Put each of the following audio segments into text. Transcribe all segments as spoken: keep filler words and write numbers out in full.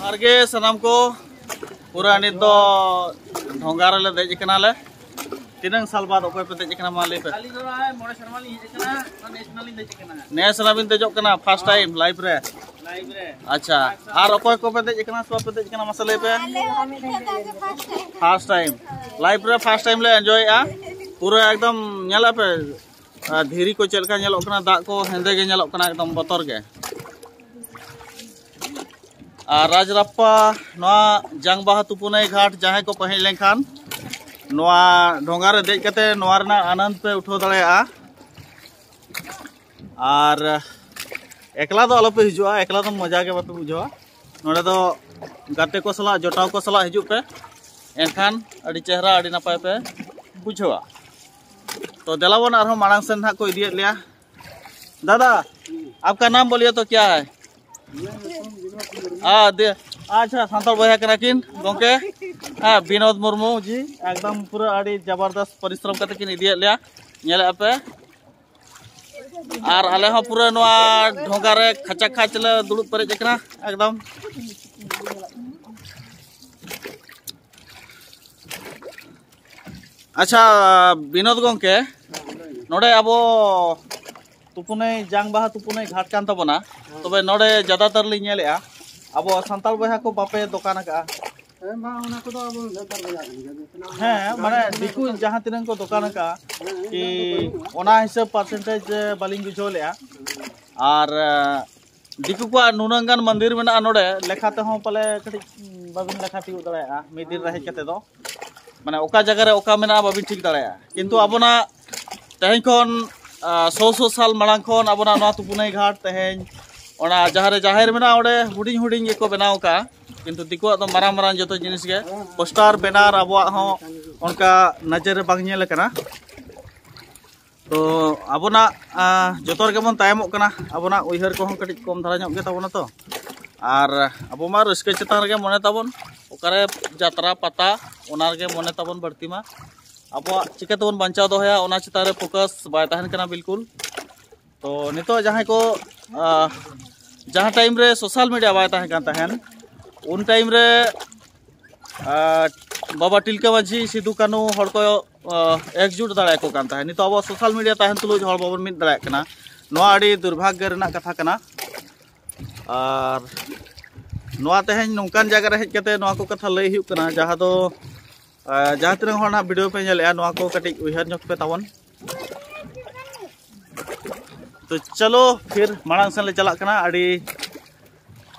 ᱡᱚᱦᱟᱨ ᱜᱮ ᱥᱟᱱᱟᱢ ᱠᱚ᱾ ᱯᱩᱨᱟᱹ ᱱᱤᱛ ᱫᱚ ᱰᱷᱚᱸᱜᱟ ᱨᱮᱞᱮ ᱫᱮᱡ ᱟᱠᱟᱱᱟᱞᱮ᱾ ᱛᱤᱱᱟᱹᱝ ᱥᱟᱞ ᱵᱟᱫ ᱚᱠᱚᱭ ᱯᱮ ᱫᱮᱡ ᱟᱠᱟᱱᱟ, ᱢᱟ ᱞᱟᱹᱭ ᱯᱮ? ᱟᱹᱞᱤᱧ ᱫᱚ ᱱᱚᱜᱼᱚᱭ ᱢᱚᱬᱮ ᱥᱮᱨᱢᱟ ᱞᱤᱧ ᱦᱮᱡ ᱟᱠᱟᱱᱟ, ᱱᱮᱥ ᱱᱟᱜ ᱞᱤᱧ ᱫᱮᱡ ᱟᱠᱟᱱᱟ᱾ ᱱᱮᱥ ᱱᱟᱜ ᱵᱤᱱ ᱫᱮᱡᱚᱜ ᱠᱟᱱᱟ, first time life ᱨᱮ? Life ᱨᱮ᱾ ᱟᱪᱪᱷᱟ, ᱟᱨ ᱚᱠᱚᱭ ᱠᱚᱯᱮ ᱫᱮᱡ ᱟᱠᱟᱱᱟ ᱥᱮ ᱵᱟᱯᱮ ᱫᱮᱡ ᱟᱠᱟᱱᱟ, ᱢᱟᱥᱮ ᱞᱟᱹᱭ ᱯᱮ? ᱟᱞᱮ ᱦᱚᱸ ᱱᱤᱛᱚᱜ ᱫᱚ first time᱾ First time, life ᱨᱮ first time ᱞᱮ enjoyᱮᱫᱼᱟ᱾ ᱯᱩᱨᱟᱹ ᱮᱠᱫᱚᱢ ᱧᱮᱞ ᱟᱯᱮ, ᱟᱨ ᱫᱷᱤᱨᱤ ᱠᱚ ᱪᱮᱫ ᱞᱮᱠᱟ ᱧᱮᱞᱚᱜ ᱠᱟᱱᱟ, ᱫᱟᱜ ᱠᱚ ᱦᱮᱸᱫᱮ ᱜᱮ ᱧᱮᱞᱚᱜ ᱠᱟᱱᱟ, ᱮᱠᱫᱚᱢ ᱵᱚᱛᱚᱨ ᱜᱮ᱾ ᱟᱨ ᱨᱟᱡᱽᱨᱟᱯᱯᱟ, ᱱᱚᱣᱟ ᱡᱟᱝ ᱵᱟᱦᱟ ᱛᱩᱯᱩᱱᱟᱹᱭ ᱜᱷᱟᱴ ᱡᱟᱦᱟᱸᱭ ᱠᱚ ᱯᱮ ᱦᱮᱡ ᱞᱮᱱᱠᱷᱟᱱ, ᱱᱚᱣᱟ ᱰᱷᱚᱸᱜᱟ ᱨᱮ ᱫᱮᱡ ᱠᱟᱛᱮ ᱱᱚᱣᱟ ᱨᱮᱱᱟᱜ ᱟᱱᱚᱱᱫ ᱯᱮ ᱩᱴᱷᱟᱹᱣ ᱫᱟᱲᱮᱭᱟᱜᱼᱟ᱾ ᱟᱨ ᱮᱠᱞᱟ ᱫᱚ ᱟᱞᱚᱯᱮ ᱦᱤᱡᱩᱜᱼᱟ, ᱮᱠᱞᱟ ᱫᱚ ᱢᱚᱡᱟ ᱜᱮ ᱵᱟᱯᱮ ᱵᱩᱡᱷᱟᱹᱣᱟ᱾ ᱱᱚᱰᱮ ᱫᱚ ᱜᱟᱛᱮ ᱠᱚ ᱥᱟᱞᱟᱜ, ᱡᱚᱴᱟᱣ ᱠᱚ ᱥᱟᱞᱟᱜ ᱦᱤᱡᱩᱜ ᱯᱮ, ᱮᱱᱠᱷᱟᱱ ᱟᱹᱰᱤ ᱪᱮᱦᱨᱟ, ᱟᱹᱰᱤ ᱱᱟᱯᱟᱭ ᱯᱮ ᱵᱩᱡᱷᱟᱹᱣᱟ᱾ ᱛᱚ ᱫᱮᱞᱟ ᱵᱚᱱ ᱟᱨᱦᱚᱸ ᱢᱟᱲᱟᱝ ᱥᱮᱱ ᱱᱟᱦᱟᱜ ᱠᱚ ᱤᱫᱤᱭᱮᱫ ᱞᱮᱭᱟ᱾ दादा, आपका नाम बोलिए तो क्या है? हाँ, दे, ᱟᱪᱪᱷᱟ, ᱥᱟᱱᱛᱟᱲ ᱵᱚᱭᱦᱟ ᱠᱟᱱᱟ ᱠᱤᱱ ᱜᱚᱝᱠᱮ᱾ ᱦᱮᱸ, ᱵᱤᱱᱳᱫ ᱢᱩᱨᱢᱩ ᱡᱤ, ᱮᱠᱫᱚᱢ ᱯᱩᱨᱟᱹ ᱟᱹᱰᱤ ᱡᱟᱵᱚᱨᱫᱚᱥᱛ ᱯᱚᱨᱤᱥᱨᱚᱢ ᱠᱟᱛᱮ ᱠᱤᱱ ᱤᱫᱤᱭᱮᱫ ᱞᱮᱭᱟ, ᱧᱮᱞᱮᱫᱼᱟ ᱯᱮ᱾ ᱟᱨ ᱟᱞᱮ ᱦᱚᱸ ᱯᱩᱨᱟᱹ ᱱᱚᱣᱟ ᱰᱷᱚᱸᱜᱟ ᱨᱮ ᱠᱷᱟᱪᱟ ᱠᱷᱟᱪ ᱞᱮ ᱫᱩᱲᱩᱵ ᱯᱮᱨᱮᱡ ᱟᱠᱟᱱᱟ ᱮᱠᱫᱚᱢ᱾ ᱟᱪᱪᱷᱟ, ᱵᱤᱱᱳᱫ ᱜᱚᱝᱠᱮ, ᱱᱚᱰᱮ ᱟᱵᱚ ᱛᱩᱯᱩᱱᱟᱹᱭ, ᱡᱟᱝ ᱵᱟᱦᱟ ᱛᱩᱯᱩᱱᱟᱹᱭ ᱜᱷᱟᱴ ᱠᱟᱱ ᱛᱟᱵᱚᱱᱟ᱾ ᱛᱚᱵᱮ ᱱᱚᱰᱮ ᱡᱟᱫᱟᱛᱟᱨ ᱞᱤᱧ ᱧᱮᱞᱮᱜᱼᱟ, ᱟᱵᱚ ᱥᱟᱱᱛᱟᱲ ᱵᱚᱭᱦᱟ ᱠᱚ ᱵᱟᱯᱮ ᱫᱚᱠᱟᱱ ᱟᱠᱟᱜᱼᱟ᱾ ᱦᱮᱸ, ᱵᱟᱝ, ᱚᱱᱟ ᱠᱚᱫᱚ ᱟᱵᱚ ᱥᱟᱱᱛᱟᱲ ᱵᱚᱭᱦᱟ ᱠᱟᱱ ᱜᱮᱭᱟ, ᱡᱮ ᱛᱤᱱᱟᱹᱜ ᱦᱮᱸ, ᱢᱟᱱᱮ ᱫᱤᱠᱩ ᱡᱟᱦᱟᱸ ᱛᱤᱱᱟᱹᱜ ᱠᱚ ᱫᱚᱠᱟᱱ ᱟᱠᱟᱜᱼᱟ, ᱦᱮᱸ, ᱠᱤ ᱚᱱᱟ ᱠᱚᱫᱚ ᱵᱟᱹᱱᱩᱜᱼᱟ᱾ ᱚᱱᱟ ᱦᱤᱥᱟᱹᱵ percentage ᱵᱟᱹᱞᱤᱧ ᱵᱩᱡᱷᱟᱹᱣ ᱞᱮᱜᱼᱟ᱾ ᱟᱨ ᱫᱤᱠᱩ ᱠᱚᱣᱟᱜ ᱱᱩᱱᱟᱹᱝ ᱜᱟᱱ ᱢᱚᱱᱫᱤᱨ ᱢᱮᱱᱟᱜᱼᱟ ᱱᱚᱰᱮ, ᱞᱮᱠᱷᱟ ᱛᱮᱦᱚᱸ ᱯᱟᱞᱮ ᱠᱟᱹᱴᱤᱡ ᱵᱟᱵᱤᱱ ᱞᱮᱠᱷᱟ ᱛᱤᱭᱳᱜ ᱫᱟᱲᱮᱭᱟᱜᱼᱟ ᱢᱤᱫ ᱫᱤᱱ ᱨᱮ ᱦᱮᱡ ᱠᱟᱛᱮ ᱫᱚ᱾ ᱢᱟᱱᱮ ᱚᱠᱟ ᱡᱟᱭᱜᱟ ᱨᱮ ᱚᱠᱟ ᱢᱮᱱᱟᱜᱼᱟ ᱵᱟᱵᱤᱱ ᱴᱷᱤᱠ ᱫᱟᱲᱮᱭᱟᱜᱼᱟ᱾ ᱠᱤᱱᱛᱩ ᱟᱵᱚᱱᱟᱜ ᱛᱮᱦᱮᱧ ᱠᱷᱚᱱ, ᱟ, ᱥᱚ ᱥᱚ ᱥᱟᱞ ᱢᱟᱲᱟᱝ ᱠᱷᱚᱱ ᱟᱵᱚᱱᱟᱜ ᱱᱚᱣᱟ ᱛᱩᱯᱩᱱᱟᱹᱭ ᱜᱷᱟᱴ ᱛᱮᱦᱮᱧ ᱚᱱᱟ ᱡᱟᱦᱟᱸ ᱨᱮ ᱡᱟᱦᱮᱨ ᱢᱮᱱᱟᱜᱼᱟ, ᱚᱸᱰᱮ ᱦᱩᱰᱤᱧ ᱦᱩᱰᱤᱧ ᱜᱮᱠᱚ ᱵᱮᱱᱟᱣ ᱟᱠᱟᱜᱼᱟ, ᱠᱤᱱᱛᱩ ᱫᱤᱠᱩᱣᱟᱜ ᱫᱚ ᱢᱟᱨᱟᱝ ᱢᱟᱨᱟᱝ ᱡᱚᱛᱚ ᱡᱤᱱᱤᱥ ᱜᱮ᱾ ᱯᱳᱥᱴᱟᱨ ᱵᱮᱱᱟᱨ ᱟᱵᱚᱣᱟᱜ ᱦᱚᱸ ᱚᱱᱠᱟ ᱱᱚᱡᱚᱨ ᱨᱮ ᱵᱟᱝ ᱧᱮᱞ ᱟᱠᱟᱱᱟ᱾ ᱛᱚ ᱟᱵᱚᱱᱟᱜ, ᱟ, ᱡᱚᱛᱚ ᱨᱮᱜᱮ ᱵᱚᱱ ᱛᱟᱭᱚᱢᱚᱜ ᱠᱟᱱᱟ, ᱟᱵᱚᱱᱟᱜ ᱩᱭᱦᱟᱹᱨ ᱠᱚᱦᱚᱸ ᱠᱟᱹᱴᱤᱡ ᱠᱚᱢ ᱫᱷᱟᱨᱟ ᱧᱚᱜ ᱜᱮ ᱛᱟᱵᱚᱱᱟ ᱛᱚ᱾ ᱟᱨ ᱟᱵᱚ ᱢᱟ ᱨᱟᱹᱥᱠᱟᱹ ᱪᱮᱛᱟᱱ ᱨᱮᱜᱮ ᱢᱚᱱᱮ ᱛᱟᱵᱚᱱ, ᱚᱠᱟᱨᱮ ᱡᱟᱛᱨᱟ ᱯᱟᱛᱟ, ᱚᱱᱟ ᱨᱮᱜᱮ ᱢᱚᱱᱮ ᱛᱟᱵᱚᱱ ᱵᱟᱹᱲᱛᱤ ᱢᱟ᱾ ᱟᱵᱚᱣᱟᱜ ᱪᱤᱠᱟᱹ ᱛᱮᱵᱚᱱ ᱵᱟᱧᱪᱟᱣ ᱫᱚᱦᱚᱭᱟ, ᱚᱱᱟ ᱪᱮᱛᱟᱱ ᱨᱮ ᱯᱷᱳᱠᱟᱥ ᱵᱟᱭ ᱛᱟᱦᱮᱱ ᱠᱟᱱᱟ ᱵᱤᱞᱠᱩᱞ᱾ ᱛᱚ ᱱᱤᱛᱚᱜ ᱡᱟᱦᱟᱸᱭ ᱠᱚ, ᱟ, ᱡᱟᱦᱟᱸ ᱴᱟᱭᱤᱢ ᱨᱮ ᱥᱳᱥᱟᱞ ᱢᱤᱰᱤᱭᱟ ᱵᱟᱭ ᱛᱟᱦᱮᱸ ᱠᱟᱱ ᱛᱟᱦᱮᱱ, ᱩᱱ ᱴᱟᱭᱤᱢ ᱨᱮ ᱟᱨ ᱵᱟᱵᱟ ᱛᱤᱞᱠᱟᱹ ᱢᱟᱹᱡᱷᱤ, ᱥᱤᱫᱩ ᱠᱟᱹᱱᱦᱩ ᱦᱚᱲ ᱠᱚ ᱮᱠᱡᱩᱴ ᱫᱟᱲᱮᱭᱟᱠᱚ ᱠᱟᱱ ᱛᱟᱦᱮᱸᱫ᱾ ᱱᱤᱛᱚᱜ ᱟᱵᱚ ᱥᱳᱥᱟᱞ ᱢᱤᱰᱤᱭᱟ ᱛᱟᱦᱮᱱ ᱛᱩᱞᱩᱡ ᱦᱚᱲ ᱵᱟᱵᱚᱱ ᱢᱤᱫ ᱫᱟᱲᱮᱭᱟᱜ ᱠᱟᱱᱟ᱾ ᱱᱚᱣᱟ ᱟᱹᱰᱤ ᱫᱩᱨᱵᱷᱟᱜᱽᱜᱚ ᱨᱮᱱᱟᱜ ᱠᱟᱛᱷᱟ ᱠᱟᱱᱟ᱾ ᱟᱨ ᱱᱚᱣᱟ ᱛᱮᱦᱮᱧ ᱱᱚᱝᱠᱟᱱ ᱡᱟᱭᱜᱟ ᱨᱮ ᱦᱮᱡ ᱠᱟᱛᱮ ᱱᱚᱣᱟ ᱠᱚ ᱠᱟᱛᱷᱟ ᱞᱟᱹᱭ ᱦᱩᱭᱩᱜ ᱠᱟᱱᱟ, ᱡᱟᱦᱟᱸ ᱫᱚ ᱡᱟᱦᱟᱸ ᱛᱤᱱᱟᱹᱜ ᱦᱚᱲ ᱱᱟᱦᱟᱜ ᱵᱷᱤᱰᱤᱭᱳ ᱯᱮ ᱧᱮᱞᱮᱫᱼᱟ, ᱱᱚᱣᱟ ᱠᱚ ᱠᱟᱹᱴᱤᱡ ᱩᱭᱦᱟᱹᱨ ᱧᱚᱜ ᱯᱮ ᱛᱟᱵᱚᱱ᱾ ᱛᱚ ᱪᱚᱞᱚ ᱯᱷᱤᱨ ᱢᱟᱲᱟᱝ ᱥᱮᱱ ᱞᱮ ᱪᱟᱞᱟᱜ ᱠᱟᱱᱟ᱾ ᱟᱹᱰᱤ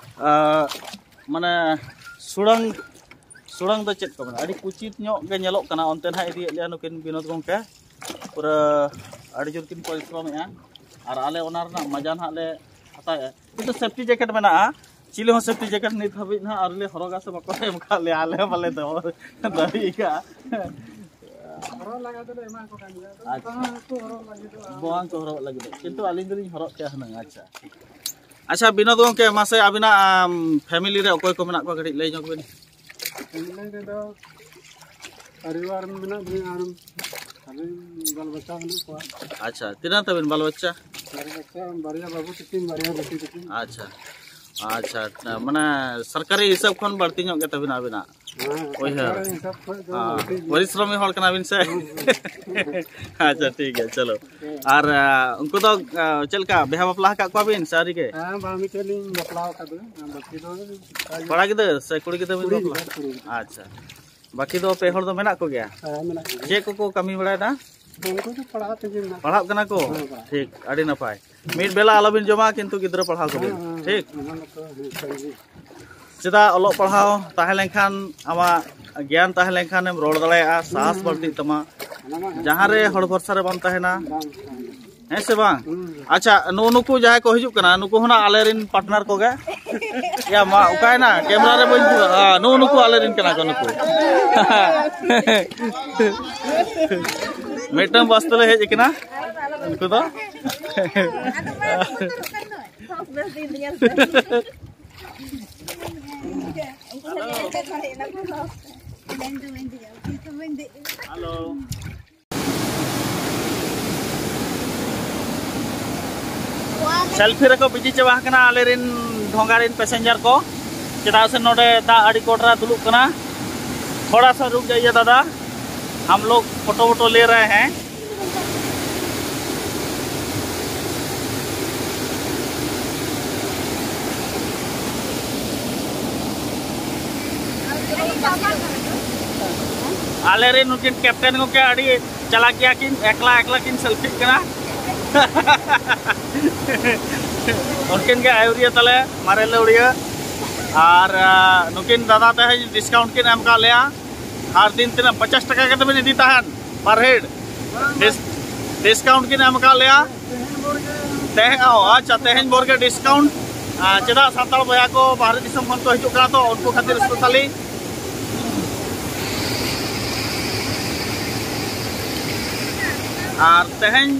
ᱢᱟᱱᱮ ᱥᱩᱲᱟᱹᱝ, ᱥᱩᱲᱟᱹᱝ ᱫᱚ ᱪᱮᱫ ᱠᱚ ᱢᱮᱱᱟ, ᱟᱹᱰᱤ ᱠᱩᱪᱤᱛ ᱧᱚᱜ ᱜᱮ ᱧᱮᱞᱚᱜ ᱠᱟᱱᱟ᱾ ᱚᱱᱛᱮ ᱱᱟᱦᱟᱜ ᱤᱫᱤᱭᱮᱫ ᱞᱮᱭᱟ ᱱᱩᱠᱤᱱ ᱵᱤᱱᱳᱫ ᱜᱚᱢᱠᱮ, ᱯᱩᱨᱟᱹ ᱟᱹᱰᱤ ᱡᱳᱨ ᱠᱤᱱ ᱯᱚᱨᱤᱥᱨᱚᱢᱮᱫᱼᱟ᱾ ᱟᱨ ᱟᱞᱮ ᱚᱱᱟ ᱨᱮᱱᱟᱜ ᱢᱟᱡᱟ ᱱᱟᱦᱟᱜ ᱞᱮ ᱦᱟᱛᱟᱣᱮᱫᱼᱟ᱾ ᱠᱤᱱᱛᱩ ᱥᱮᱯᱴᱤ ᱡᱮᱠᱮᱴ ᱢᱮᱱᱟᱜᱼᱟ, ᱪᱤᱞᱤ ᱦᱚᱸ ᱥᱮᱯᱴᱤ ᱡᱮᱠᱮᱴ ᱱᱤᱛ ᱦᱟᱹᱵᱤᱡ ᱱᱟᱦᱟᱜ ᱟᱹᱣᱨᱤ ᱞᱮ ᱦᱚᱨᱚᱜᱟ ᱥᱮ ᱵᱟᱠᱚ ᱮᱢ ᱟᱠᱟᱫ ᱞᱮᱭᱟ, ᱟᱞᱮ ᱦᱚᱸ ᱵᱟᱞᱮ ᱫᱚᱦᱚ ᱫᱟᱲᱮ ᱟᱠᱟᱫᱼᱟ᱾ ᱦᱚᱨᱚᱜ ᱞᱟᱜᱟ ᱫᱚᱞᱮ ᱮᱢᱟ ᱠᱚ ᱠᱟᱱ ᱜᱮᱭᱟ, ᱟᱫᱚ ᱟᱪᱪᱷᱟ᱾ ᱵᱟᱝ ᱠᱚ ᱦᱚᱨᱚᱜ ᱞᱟᱹᱜᱤᱫᱚᱜᱼᱟ᱾ ᱵᱟᱝ ᱠᱚ ᱦᱚᱨᱚᱜ ᱞᱟᱹᱜᱤᱫᱚᱜ, ᱠᱤᱱᱛᱩ ᱟᱹᱞᱤᱧ ᱫᱚᱞᱤᱧ ᱦᱚᱨᱚᱜ ᱠᱮᱭᱟ ᱦᱩᱱᱟᱹᱝ᱾ ᱟᱪᱪᱷᱟ, ᱟᱪᱪᱷᱟ ᱵᱤᱱᱳᱫ ᱜᱚᱢᱠᱮ, ᱢᱟᱥᱮ ᱟᱹᱵᱤᱱᱟᱜ ᱯᱷᱮᱢᱤᱞᱤ ᱨᱮ ᱚᱠᱚᱭ ᱠᱚ ᱢᱮᱱᱟᱜ ᱠᱚᱣᱟ, ᱠᱟᱹᱴᱤᱡ ᱞᱟᱹᱭ ᱧᱚᱜ ᱵᱤᱱ᱾ ᱯᱷᱮᱢᱤᱞᱤ ᱨᱮᱫᱚ ᱯᱚᱨᱤᱵᱟᱨ ᱢᱮᱱᱟᱜ ᱞᱤᱧᱟ ᱟᱨ ᱟᱹᱞᱤᱧ ᱵᱟᱞ ᱵᱟᱪᱪᱟ ᱢᱮᱱᱟᱜ ᱠᱚᱣᱟ᱾ ᱟᱪᱪᱷᱟ, ᱛᱤᱱᱟᱹᱜ ᱛᱟᱵᱤᱱ ᱵᱟᱞ ᱵᱟᱪᱪᱟ? ᱵᱟᱞ ᱵᱟᱪᱪᱟ ᱵᱟᱨᱭᱟ ᱵᱟᱹᱵᱩ ᱛᱟᱹᱠᱤᱱ, ᱵᱟᱨᱭᱟ ᱵᱤᱴᱤ ᱛᱟᱹᱠᱤᱱ᱾ ᱟᱪᱪᱷᱟ, ᱟᱪᱪᱷᱟ, ᱢᱟᱱᱮ ᱥᱚᱨᱠᱟᱨᱤ ᱦᱤᱥᱟᱹᱵ ᱠᱷᱚᱱ ᱵᱟᱹᱲᱛᱤ ᱧᱚᱜ ᱜᱮ ᱛᱟᱵᱤᱱᱟ ᱟᱹᱵᱤᱱᱟᱜ᱾ ᱦᱮᱸ, ᱩᱭᱦᱟᱹᱨ᱾ ᱥᱚᱨᱠᱟᱨᱤ ᱦᱤᱥᱟᱹᱵ ᱠᱷᱚᱱ ᱫᱚ ᱦᱮᱸ, ᱵᱟᱹᱲᱛᱤ ᱜᱮ᱾ ᱯᱚᱨᱤᱥᱨᱚᱢᱤ ᱦᱚᱲ ᱠᱟᱱᱟ ᱵᱤᱱ ᱥᱮ? ᱦᱮᱸ, ᱦᱮᱸ᱾ ᱟᱪᱪᱷᱟ, ᱴᱷᱤᱠ ᱜᱮᱭᱟ, ᱪᱚᱞᱚ᱾ ᱦᱮᱸ᱾ ᱟᱨ ᱟ, ᱩᱱᱠᱩ ᱫᱚ ᱟ, ᱪᱮᱫ ᱞᱮᱠᱟ ᱵᱤᱦᱟ ᱵᱟᱯᱞᱟ ᱟᱠᱟᱫ ᱠᱚᱣᱟ ᱵᱤᱱ ᱥᱮ ᱟᱹᱣᱨᱤ ᱜᱮ? ᱦᱮᱸ, ᱵᱟᱝ, ᱢᱤᱫᱴᱮᱱ ᱞᱤᱧ ᱵᱟᱯᱞᱟ ᱟᱠᱟᱫᱮᱭᱟ, ᱵᱟᱹᱠᱤ ᱫᱚ ᱚᱱᱠᱟ ᱜᱮ᱾ ᱠᱚᱲᱟ ᱜᱤᱫᱽᱨᱟᱹ ᱥᱮ ᱠᱩᱲᱤ ᱜᱤᱫᱽᱨᱟᱹ ᱵᱤᱱ ᱠᱩᱲᱤ ᱵᱟᱯᱞᱟ? ᱜᱤᱫᱽᱨᱟᱹ, ᱠᱩᱲᱤ ᱜᱤᱫᱽᱨᱟᱹ᱾ ᱟᱪᱪᱷᱟ, ᱵᱟᱹᱠᱤ ᱫᱚ ᱯᱮ ᱦᱚᱲ ᱫᱚ ᱢᱮᱱᱟᱜ ᱠᱚᱜᱮᱭᱟ? ᱦᱮᱸ, ᱢᱮᱱᱟᱜ ᱠᱚᱜᱮᱭᱟ᱾ ᱪᱮᱫ ᱠᱚᱠᱚ ᱠᱟᱹᱢᱤ ᱵᱟᱲᱟᱭᱮᱫᱟ? ᱩᱱᱠᱩ ᱫᱚ ᱯᱟᱲᱦᱟᱜ ᱛᱮᱜᱮ ᱢᱮᱱᱟᱜ ᱯᱟᱲᱦᱟᱜ ᱠᱟᱱᱟ ᱠᱚ? ᱦᱮᱸ, ᱯᱟᱲᱦᱟᱜ᱾ ᱴᱷᱤᱠ, ᱟᱹᱰᱤ ᱱᱟᱯᱟᱭ᱾ ᱢᱤᱫ ᱵᱮᱞᱟ ᱟᱞᱚᱵᱤᱱ ᱡᱚᱢᱟ, ᱠᱤᱱᱛᱩ ᱜᱤᱫᱽᱨᱟᱹ ᱯᱟᱲᱦᱟᱣ ᱠᱚᱵᱤᱱ᱾ ᱦᱮᱸ, ᱦᱮᱸ, ᱴᱷᱤᱠ? ᱚᱱᱟ ᱢᱟᱛᱚ ᱦᱩᱭᱩᱜ ᱠᱟᱱ ᱜᱮ᱾ ᱪᱮᱫᱟᱜ, ᱚᱞᱚᱜ ᱯᱟᱲᱦᱟᱣ ᱛᱟᱦᱮᱸ ᱞᱮᱱᱠᱷᱟᱱ ᱟᱢᱟᱜ ᱜᱮᱭᱟᱱ ᱛᱟᱦᱮᱸ ᱞᱮᱱᱠᱷᱟᱱᱮᱢ ᱨᱚᱲ ᱫᱟᱲᱮᱭᱟᱜᱼᱟ, ᱥᱟᱦᱟᱥ ᱦᱩᱸ, ᱦᱩᱸ᱾ ᱵᱟᱹᱲᱛᱤᱜ ᱛᱟᱢᱟ᱾ ᱚᱱᱟ ᱢᱟ ᱦᱮᱸ ᱡᱟᱦᱟᱸ ᱨᱮ ᱠᱟᱱ ᱜᱮ᱾ ᱦᱚᱲ ᱵᱷᱚᱨᱥᱟ ᱨᱮ ᱵᱟᱢ ᱛᱟᱦᱮᱱᱟ, ᱵᱟᱝ, ᱵᱟᱝ᱾ ᱦᱮᱸ ᱥᱮ ᱵᱟᱝ? ᱦᱩᱸ᱾ ᱟᱪᱪᱷᱟ, ᱱᱩᱜᱼᱩ ᱱᱩᱠᱩ ᱡᱟᱦᱟᱸᱭ ᱠᱚ ᱦᱤᱡᱩᱜ ᱠᱟᱱᱟ, ᱱᱩᱠᱩ ᱦᱚᱸ ᱱᱟᱜ ᱟᱞᱮᱨᱮᱱ ᱯᱟᱨᱴᱱᱟᱨ ᱠᱚᱜᱮ᱾ ᱭᱟ ᱢᱟ, ᱚᱠᱟᱭᱮᱱᱟ? ᱠᱮᱢᱨᱟ ᱨᱮ ᱵᱟᱹᱧ ᱵᱩᱡᱷᱟᱹᱣᱟ᱾ ᱱᱩᱜᱼᱩ ᱱᱩᱠᱩ ᱟᱞᱮᱨᱮᱱ ᱠᱟᱱᱟ ᱠᱚ ᱱᱩᱠᱩ᱾ ᱢᱤᱫᱴᱟᱝ ᱵᱟᱥ ᱛᱮᱞᱮ ᱦᱮᱡ ᱟᱠᱟᱱᱟ ᱩᱱᱠᱩ ᱫᱚ᱾ ᱦᱮᱞᱳ᱾ ᱥᱮᱞᱯᱷᱤ ᱨᱮᱠᱚ ᱵᱤᱡᱤ ᱪᱟᱵᱟ ᱟᱠᱟᱱᱟ ᱟᱞᱮᱨᱮᱱ ᱰᱷᱚᱸᱜᱟ ᱨᱮᱱ ᱯᱮᱥᱮᱧᱡᱟᱨ ᱠᱚ᱾ ᱪᱮᱫᱟᱜ ᱥᱮ ᱱᱚᱰᱮ ᱫᱟᱜ ᱟᱹᱰᱤ ᱠᱚᱴᱨᱟ ᱫᱩᱞᱩᱜ ᱠᱟᱱᱟ᱾ ᱛᱷᱚᱲᱟ ᱥᱟ ᱨᱩᱠ ᱡᱟᱭᱮ ᱫᱟᱫᱟ, ᱦᱟᱢ ᱞᱳᱜ ᱯᱷᱳᱴᱳ ᱣᱳᱴᱳ ᱞᱮ ᱨᱟᱦᱮ ᱦᱮᱸ᱾ ᱟᱞᱮ ᱨᱮᱱ ᱱᱩᱠᱤᱱ ᱠᱮᱯᱴᱮᱱ ᱜᱚᱢᱠᱮ ᱟᱹᱰᱤ ᱪᱟᱞᱟᱠ ᱜᱮᱭᱟ ᱠᱤᱱ, ᱮᱠᱞᱟ ᱮᱠᱞᱟ ᱠᱤᱱ ᱥᱮᱞᱯᱷᱤᱜ ᱠᱟᱱᱟ᱾ ᱩᱱᱠᱤᱱ ᱜᱮ ᱟᱹᱭᱩᱨᱤᱭᱟᱹ ᱛᱟᱞᱮ ᱢᱟᱨᱮ ᱞᱟᱹᱣᱲᱤᱭᱟᱹ᱾ ᱟᱨ ᱱᱩᱠᱤᱱ ᱫᱟᱫᱟ ᱛᱮᱦᱮᱧ ᱰᱤᱥᱠᱟᱣᱩᱱᱴ ᱠᱤᱱ ᱮᱢ ᱟᱠᱟᱫ ᱞᱮᱭᱟ᱾ ᱟᱨ ᱫᱤᱱ ᱛᱤᱱᱟᱹᱜ ᱯᱚᱪᱟᱥ ᱴᱟᱠᱟ ᱠᱟᱛᱮ ᱵᱤᱱ ᱤᱫᱤ ᱛᱟᱦᱮᱱ ᱯᱟᱨ ᱦᱮᱰ? ᱰᱤᱥᱠᱟᱣᱩᱱᱴ ᱠᱤᱱ ᱮᱢ ᱟᱠᱟᱫ ᱞᱮᱭᱟ᱾ ᱛᱮᱦᱮᱧ ᱟᱪᱪᱷᱟ, ᱛᱮᱦᱮᱧ ᱵᱷᱳᱨ ᱜᱮ ᱰᱤᱥᱠᱟᱣᱩᱱᱴ᱾ ᱪᱮᱫᱟᱜ ᱥᱟᱱᱛᱟᱲ ᱵᱚᱭᱦᱟ ᱠᱚ ᱵᱟᱦᱨᱮ ᱫᱤᱥᱚᱢ ᱠᱷᱚᱱ ᱠᱚ ᱦᱤᱡᱩᱜ ᱠᱟᱱᱟ, ᱛᱚ ᱩᱱᱠᱩ ᱠᱷᱟᱹᱛᱤᱨ ᱥᱯᱮᱥᱟᱞᱤ᱾ ᱟᱨ ᱛᱮᱦᱮᱧ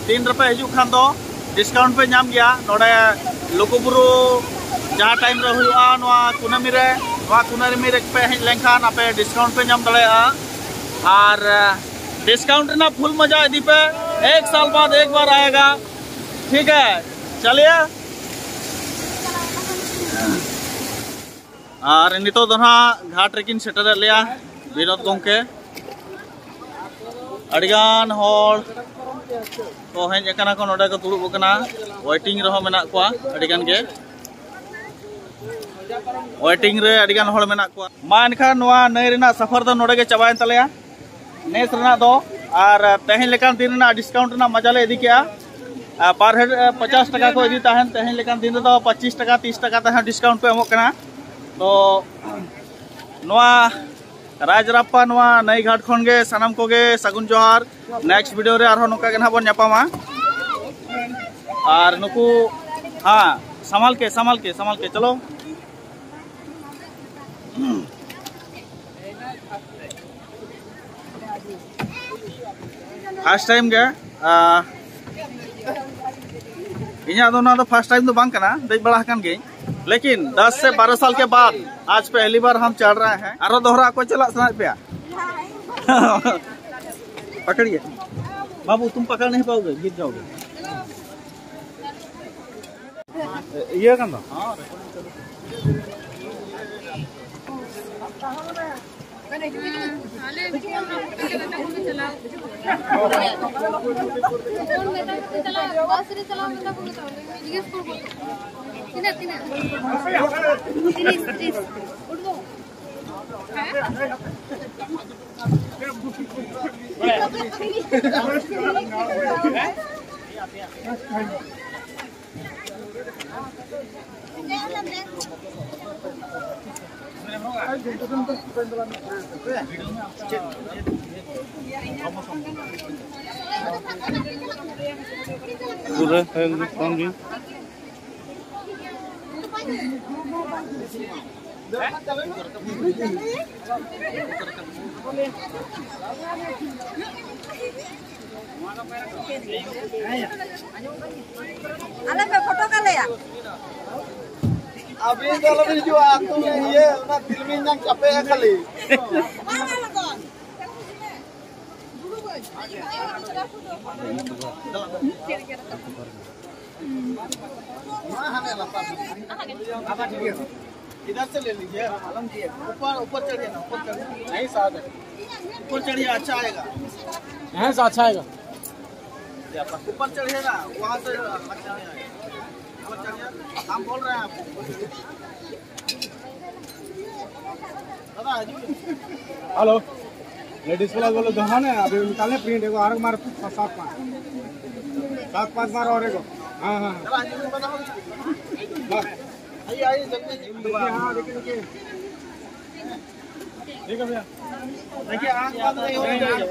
ᱫᱤᱱ ᱨᱮᱯᱮ ᱦᱤᱡᱩᱜ ᱠᱷᱟᱱ ᱫᱚ ᱰᱤᱥᱠᱟᱣᱩᱱᱴ ᱯᱮ ᱧᱟᱢ ᱜᱮᱭᱟ᱾ ᱱᱚᱰᱮ ᱞᱩᱜᱩᱵᱩᱨᱩ ᱡᱟᱦᱟᱸ ᱴᱟᱭᱤᱢ ᱨᱮ ᱦᱩᱭᱩᱜᱼᱟ, ᱱᱚᱣᱟ ᱠᱩᱱᱟᱹᱢᱤ ᱨᱮ, ᱱᱚᱣᱟ ᱠᱩᱱᱟᱹᱢᱤ ᱨᱮ ᱯᱮ ᱦᱮᱡ ᱞᱮᱱᱠᱷᱟᱱ ᱟᱯᱮ ᱰᱤᱥᱠᱟᱣᱩᱱᱴ ᱯᱮ ᱧᱟᱢ ᱫᱟᱲᱮᱭᱟᱜᱼᱟ᱾ ᱟᱨ ᱰᱤᱥᱠᱟᱣᱩᱱᱴ ᱨᱮᱱᱟᱜ ᱯᱷᱩᱞ ᱢᱚᱡᱟ ᱤᱫᱤ ᱯᱮ᱾ ᱮᱠ ᱥᱟᱞ ᱵᱟᱫ ᱮᱠ ᱵᱟᱨ ᱟᱭᱮᱜᱟ, ᱴᱷᱤᱠ ᱦᱮ, ᱪᱟᱞᱤᱭᱮ᱾ ᱟᱨ ᱱᱤᱛᱚᱜ ᱫᱚ ᱱᱟᱦᱟᱜ ᱜᱷᱟᱴ ᱨᱮᱠᱤᱱ ᱥᱮᱴᱮᱨᱮᱫ ᱞᱮᱭᱟ ᱵᱤᱱᱳᱫ ᱜᱚᱢᱠᱮ᱾ ᱟᱹᱰᱤᱜᱟᱱ ᱦᱚᱲ ᱠᱚ ᱦᱮᱡ ᱟᱠᱟᱱᱟ ᱠᱚ, ᱱᱚᱰᱮ ᱠᱚ ᱫᱩᱲᱩᱵ ᱟᱠᱟᱱᱟ᱾ ᱣᱮᱴᱤᱝ ᱨᱮᱦᱚᱸ ᱢᱮᱱᱟᱜ ᱠᱚᱣᱟ ᱟᱹᱰᱤᱜᱟᱱ ᱜᱮ᱾ ᱣᱮᱴᱤᱝ ᱨᱮ ᱟᱹᱰᱤᱜᱟᱱ ᱦᱚᱲ ᱢᱮᱱᱟᱜ ᱠᱚᱣᱟ᱾ ᱢᱟ ᱮᱱᱠᱷᱟᱱ ᱱᱚᱣᱟ ᱱᱟᱹᱭ ᱨᱮᱱᱟᱜ ᱥᱟᱯᱷᱟᱨ ᱫᱚ ᱱᱚᱰᱮ ᱜᱮ ᱪᱟᱵᱟᱭᱮᱱ ᱛᱟᱞᱮᱭᱟ᱾ ᱱᱮᱥ ᱨᱮᱱᱟᱜ ᱫᱚ ᱟᱨ ᱛᱮᱦᱮᱧ ᱞᱮᱠᱟᱱ ᱫᱤᱱ ᱨᱮᱱᱟᱜ ᱰᱤᱥᱠᱟᱣᱩᱱᱴ ᱨᱮᱱᱟᱜ ᱢᱟᱡᱟ ᱞᱮ ᱤᱫᱤ ᱠᱮᱜᱼᱟ᱾ ᱟᱨ ᱯᱟᱨ ᱦᱮᱰ ᱯᱚᱪᱟᱥ ᱴᱟᱠᱟ ᱠᱚ ᱤᱫᱤ ᱛᱟᱦᱮᱱ, ᱛᱮᱦᱮᱧ ᱞᱮᱠᱟᱱ ᱫᱤᱱ ᱨᱮᱫᱚ ᱯᱚᱸᱪᱤᱥ ᱴᱟᱠᱟ, ᱛᱤᱥ ᱴᱟᱠᱟ ᱛᱮᱦᱚᱸ ᱰᱤᱥᱠᱟᱣᱩᱱᱴ ᱠᱚ ᱮᱢᱚᱜ ᱠᱟᱱᱟ᱾ ᱛᱚ ᱱᱚᱣᱟ ᱨᱟᱡᱽᱨᱟᱯᱯᱟ, ᱱᱚᱣᱟ ᱱᱟᱹᱭ ᱜᱷᱟᱴ ᱠᱷᱚᱱ ᱜᱮ ᱥᱟᱱᱟᱢ ᱠᱚᱜᱮ ᱥᱟᱹᱜᱩᱱ ᱡᱚᱦᱟᱨ᱾ ᱱᱮᱠᱥᱴ ᱵᱷᱤᱰᱤᱭᱳ ᱨᱮ ᱟᱨᱦᱚᱸ ᱱᱚᱝᱠᱟ ᱜᱮ ᱱᱟᱦᱟᱜ ᱵᱚᱱ ᱧᱟᱯᱟᱢᱟ᱾ ᱟᱨ ᱱᱩᱠᱩ, ᱦᱮᱸ, ᱥᱟᱢᱟᱞ ᱠᱮ, ᱥᱟᱢᱟᱞ ᱠᱮ, ᱥᱟᱢᱟᱞ ᱠᱮ, ᱪᱚᱞᱚ᱾ ᱯᱷᱟᱥᱴ ᱴᱟᱭᱤᱢ ᱜᱮ, ᱟᱸ, ᱤᱧᱟᱹᱜ ᱫᱚ ᱱᱚᱣᱟ ᱫᱚ ᱯᱷᱟᱥᱴ ᱴᱟᱭᱤᱢ ᱫᱚ ᱵᱟᱝ ᱠᱟᱱᱟ, ᱫᱮᱡ ᱵᱟᱲᱟ ᱟᱠᱟᱱ ᱜᱤᱭᱟᱹᱧ, ᱞᱮᱠᱤᱱ ᱫᱟᱥ ᱥᱮ ᱵᱟᱨᱚ ᱥᱟᱞ ᱠᱮ ᱵᱟᱫ ᱟᱡ ᱯᱮᱦᱞᱤ ᱵᱟᱨ ᱦᱟᱢ ᱪᱟᱲ ᱨᱟᱦᱮ ᱦᱮᱸ᱾ ᱟᱨᱚ ᱫᱚᱦᱨᱟ ᱚᱠᱚᱭ ᱪᱟᱞᱟᱜ ᱥᱟᱱᱟᱭᱮᱫ ᱯᱮᱭᱟ? पकड़िए बाबू, तुम पकड़ नहीं पाओगे, गिर जाओगे। ᱤᱭᱟᱹ ᱠᱟᱱ ᱫᱚ᱾ ᱟᱞᱮ ᱯᱷᱳᱱ ᱢᱮᱛᱟ ᱠᱟᱛᱮ ᱪᱟᱞᱟᱣ, ᱵᱟᱥ ᱨᱮ ᱪᱟᱞᱟᱣ ᱢᱮᱛᱟ ᱠᱚ ᱢᱮᱛᱟ ᱠᱚ, ᱡᱤᱜᱽᱜᱮᱥ ᱠᱚ ᱠᱚ᱾ ᱛᱤᱱᱟᱹᱜ, ᱛᱤᱱᱟᱹᱜ? ᱛᱤᱨᱤᱥ, ᱛᱤᱨᱤᱥ᱾ ᱩᱰᱩᱠ᱾ ᱦᱮᱸ? पूरा है, कौन भी? ᱟᱞᱮ ᱯᱮ ᱯᱷᱳᱴᱳ ᱠᱟᱞᱮᱭᱟ᱾ ᱟᱹᱵᱤᱱ ᱫᱚ ᱟᱞᱚᱵᱤᱱ ᱦᱤᱡᱩᱜᱼᱟ, ᱟᱹᱛᱩ ᱤᱭᱟᱹ ᱚᱱᱟ ᱛᱤᱞᱢᱤᱧ ᱧᱟᱢ ᱪᱟᱯᱮᱜᱼᱟ ᱠᱷᱟᱹᱞᱤ᱾ इधर से ले लीजिए। ऊपर, ऊपर चढ़िए ना, ऊपर चढ़िए। नहीं, साहब, ऊपर चढ़िए, अच्छा आएगा। यहाँ से अच्छा आएगा। ऊपर चढ़िए ना, वहाँ से अच्छा नहीं आएगा। ऊपर चढ़िए, हम बोल रहे हैं आपको। दादा, हेलो, लेडीज वाला बोलो, दो है ना, अभी निकाले प्रिंट, एगो और मार, सात पाँच, सात पाँच मार और एगो। हाँ, हाँ, हाँ। बस। आइए, आइए, जल्दी। हाँ, देखिए, देखिए। ठीक है भैया। देखिए, आँख बंद नहीं होनी चाहिए।